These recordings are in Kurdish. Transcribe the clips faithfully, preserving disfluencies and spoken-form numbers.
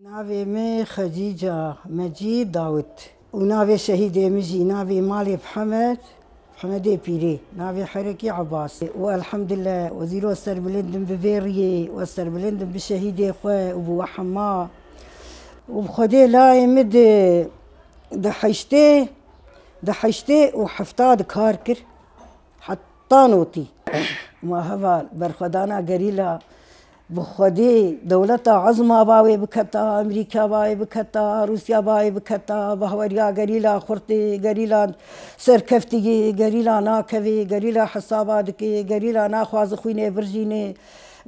Navê min Xecîca Mecîd Dawid û navê şehîdê min jî navê malê Mihemed, Mihemedê Pîrê, navê Herekî Ebas. Û elhemdulillah, wezîro serbilind im bi vê riyê, we serbilind im bi şehîdê xwe û bi we hema. Û bi Xwedê layê min di, di heştê, di heştê û hefta di kar kir. Heta notî. Ma heval berxwedana gerîla bi Xwedê dewleta ezma ba wê biketa, Amerîka ba wê biketa, Rûsya ba wê biketa, bahweriya gerîla xurtê, gerîla serkeftigê, gerîla nakevê, gerîla hesaba dikê, gerîla naxwazi xwînê birjînê,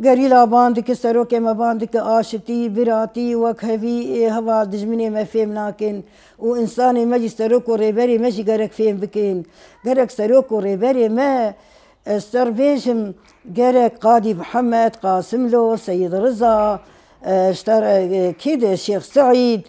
gerîla ban dike, serokê me ban dike, aşitî, biratî, wekhevî, ê heval dijminê me fêm nakin. Û însanê me jî serok û rêberê me jî gerek fêm bikin. Gerek serok û rêberê me, ez ser bêjim, gerek Qadî Mihemed, Qasimlo, Seyîd Riza, e, ji te re, e, kî de Şêx Seîd,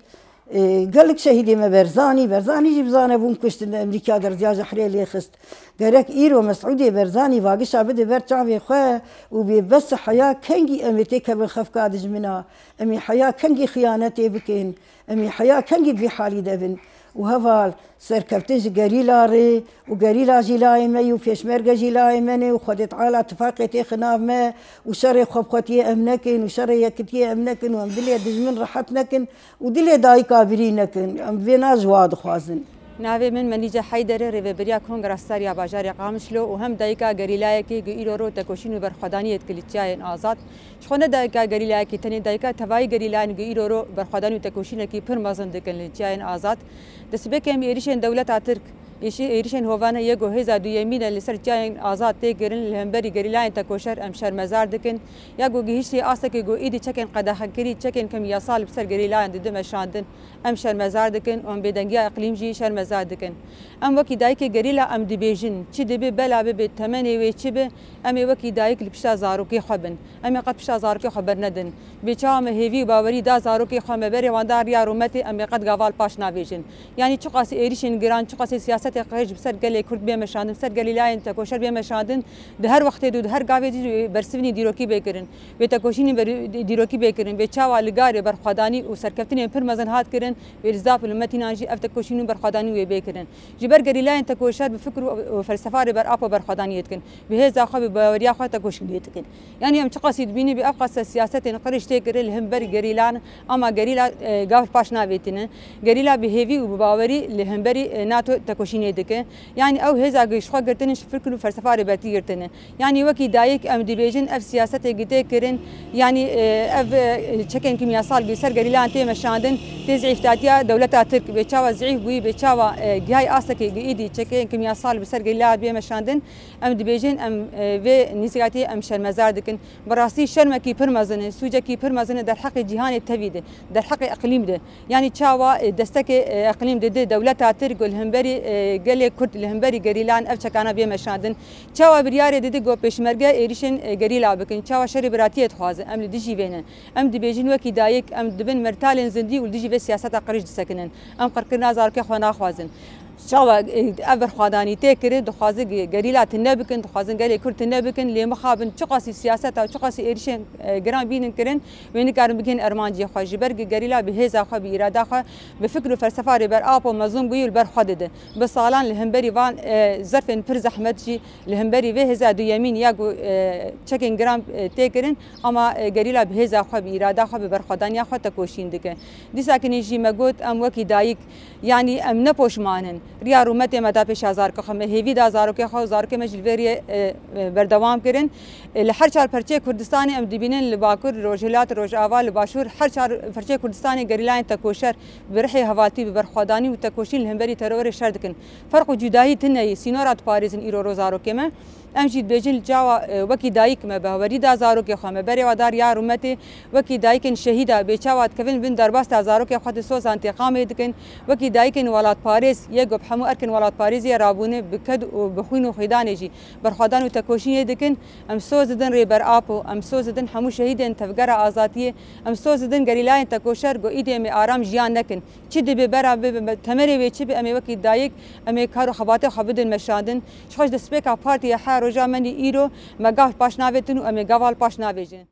e, gelek şehîdê me Berzanî, Berzanî jî bizane bûn kuştin, Amerîka derziya ji herê lê xist. Gerek îro Mesûdê Berzanî vagişa bide ber çavê xwe û bê bes heya kengî em ê têkevin xefka dijmina, em ê heya kengî xiyanetê bikin. Em ê heya kengî bi vî halî de bin û heval serkeftin ji gerîla rê û gerîla jî layê me yî û pêşmerge jî layê me ne û Xwedê Teala tifaqê têxe nav me û şerê xwebxwetiyê em nekin û şerê yekitiyê em nekin û em dilê dijmin rehet nekin û dilê dayika birî nekin. Em vêna ji wa dixwazin. Navê min Menîce Heyder e, rêveberiya Kongra Star ya bajarê Qamişlo û hem dayika gerîlayekê ku îro ro tekoşîn û berxwedaniyê dike li çiyayên azad. Ji xwe ne dayika gerîlayekî, tenê dayika tevayî gerîlayên ku îro ro berxwedanî û tekoşînekî pir mezin dikin li çiyayên azad. Destpêkê em êrîşên dewleta Tirk, êşî-, êrîşên hovane yê ku hêza duyemîn e li ser çiyayên azad tê kirin, li hemberî gerîlayên tekoşer em şermezar dikin. Ya ku gihiştî astekê ku êdî çekên qedexekirî, çekên kemîyasal bi ser gerîlayan didin meşandin, em şermezar dikin û em bêdengiya iqlîm jî şermezar dikin. Em wekî dayikê gerîla em dibêjin, çi dibe bela bibe, temenê wê çi be, em ê wekî dayik li pişta zarokê xwe bin. Em ê qet pişta zarokê xwe bernedin. Bê çawa me hêvî û bawerî da zarokê xwe, me berê wan da riya rûmetê, em ê qet gaval paş navêjin. Yanî çiqasî êrîşên giran, çiqasî siyasetê qirêj bi ser gelê Kurd bê meşandin, bi ser gerîlayên tekoşer bê meşandin, di her wextê de û di her gavê de jî bersivînî dîrokî bê kirin. Bê tekoşînî ber-, dîrokî bê kirin. Bê çawa li garê berxwedanî û serkeftinên pir mezin hat kirin, wê li zaf û li metînan jî ev tekoşîn û berxwedanî wê bê kirin. Ji ber gerîlayên tekoşer bi fikr û, û felsefa Rêber Apo berxwedaniyê dikin. Bi hêza xwe, bi baweriya xwe tekoşînê dikin. Yanî em çiqasî dibînî bi ev qase siyasetên qirêj tê kirin li hemberî gerîlan, ama gerîla, e, gav paş navêtînin. Gerîla bi hêvî û bi bawerî li hemberî, e, NATO tekoşînê dike. Yanî ew hêza ku ji xwe girtine, ji fikr û felsefa Rêbertî girtine. Yanî wekî dayik em dibêjin ev siyasetê ku tê kirin, yanî, e, ev, e, çekên kîmyasal ku ser gerîlayan tê meşandin, tê zîîftatiya dewleta Tirk bê çawa zîîf bûyî, bê çawa, e, gihayî astekê ku êdî çekên kîmyasal bi ser gerîlayan bê meşandin, em dibêjin em, e, vê nîzîkatiyê em şermezar dikin. Bi rastî şermekî pir mezin e, sûcekî pir mezin e derheqê cîhanê tevî de, derheqê iqlîm de. Yanî çawa, e, destekê, e, iqlîm dide dewleta Tirk ku li hemberî, e, gelê Kurd, li hemberî gerîlan ev çekana bê meşandin. Çawa biryarê dide ku pêşmerge êrîşên, e, gerîla bikin. Çawa şerê biratiyê dixwaze. Em li dijî vê ne. Em dibêjin wekî dayik, em dibin mertalên zindî û li dijî vê siyaseta qirêj disekinin. Em qirkirina zarokê xwe naxwazin. Çawa, e, ev berxwedanî tê kirin, dixwazin ge-, gerîla tune bikin, dixwazin gelê Kurd tune bikin, lê mixabin çiqasî siyaseta û çiqasî êrîşên, e, giran bînin kirin, wê nikarin bigihên ermancê xwe. Ji ber ge-, gerîla bi hêza xwe, bi îrada xwe, bi fikr û felsefa Rêber Apo mezin bûyî û li ber xwe dide. Bi salan li hemberî van, e, zerfên pir zehmet jî, li hemberî vê hêza duyemîn ya ku, e, çekên giran, e, tê kirin, ama, e, gerîla bi hêza xwe, bi îrada xwe, bi berxwedaniya xwe tekoşîn dike. Dîsa kinî jî me got, em wekî dayik, yanî em ne poşman in. Riya rûmetê me da pêşa zarokê xwe, me hêvî da zarokê xwe û zarokê me jî li vê riyê, e, e, berdewam kirin. E, li her çar perçeyê Kurdistanê em dibînin, li Bakur, Rojhilat, Rojava, li Başûr, her çar perçeyê Kurdistanê gerîlayên tekoşer bi rihê hevaltî, bi berxwedanî û tekoşîn li hemberî terorê şer dikin. Ferq û cudahî tune ye, sînora diparêzin îro ro zarokê me. Em jî dibêjin li çawa, e, wekî dayik me bawerî da zarokê xwe, me berê wa da riya rûmetê, wekî dayikên şehîda bê çawa dikevin bin derbas da zarokê xwe di sozan têqamê dikin, wekî dayikên welatparêz yê ku bi hemû erkên welatparêziyê rabûne bi ked û bi xwîn û xwîdanê jî berxwedan û tekoşînê dikin. Em soz didin Rêber Apo, em soz didin hemû şehîdên Tevgera Azadiyê, em soz didin gerîlayên tekoşer ku îdî em ê aram jiyan nekin. Çi dibe bera bibe, temerê wê çi be, em ê wekî dayik, em ê kar û xebatê xwe bidin meşandin. Ji xwe ji destpêka partiyê heya roja me nî îro me gav paş navêtin û em ê gaval paş navêjin.